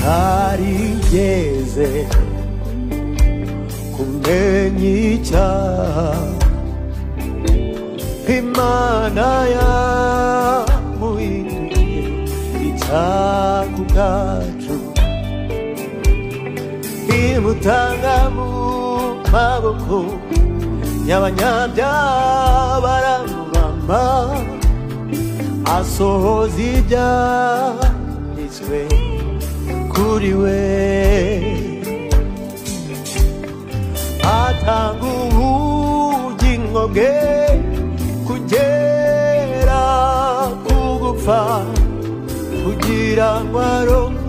Utarigeze kumenya icyaha, Imana yamuhinduye icyaha ku bwacu, imutanga mu maboko y'abanyabyaha baramubamba, asohoza ibyanditswe kuri we, atanga ubugingo bwe kugera ku gupfa, kugira ngo aronke